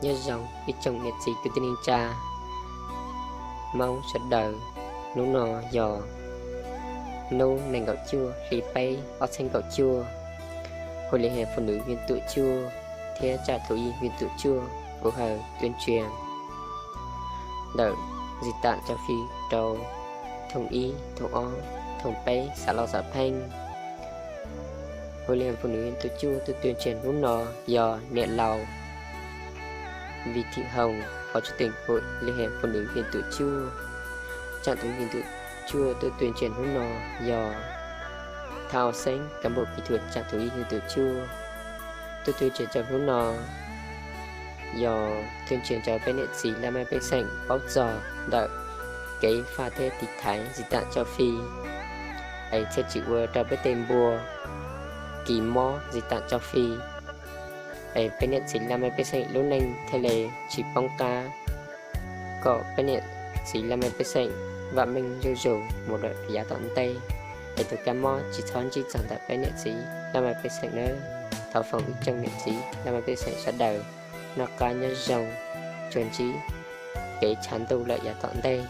Nyob zoo ib tsoom niam txiv kwv tij neej tsa Hmoob sawv daws. Hnub no yog hnub nees nkaum cuaj hli peb ob txhiab kaum cuaj, Hội Liên hiệp Phụ nữ huyện Tủa Chùa thiab trạm thú y huyện Tủa Chùa phối hợp tuyên truyền ntawm Dịch tả châu Phi rau thôn ib, thôn ob, thôn peb, xã Losapheej. Hội Liên hiệp Phụ nữ huyện Tủa Chùa tuaj tuyên truyền hnub no yog niam laus Vì Thị Hồng, Phó Chủ tịch Hội Liên hiệp Phụ nữ huyện Tủa Chùa. Trạm thú y huyện Tủa Chùa tuaj tuyên truyền hnub no yog Thao Xeeb, cán bộ kỹ thuật trạm thú y huyện Tủa Chùa. Tuaj tuyên truyền rau hnub no yog tuyên truyền rau peb niam txiv laj mej pej xeem paub txog ntawm kev faj thiab tiv thaiv Dịch tả châu Phi, es thiaj tsis ua rau peb tej npua kis mob Dịch tả châu Phi, es peb niam txiv laj mej pej xeem lub neej thiaj li tsis poob qab, kom peb niam txiv laj mej pej xeem vam meej zuj zus mus lawm yav tom ntej, es tus kab mob tsis txhob ntsib txog ntawm peb niam txiv laj mej pej xeem nawb. Thov foom ib tsoom niam txiv laj mej pej xeem sawv daws noj qab nyob zoo, tsuas ntsib kev tshav ntuj lawm yav tom ntej.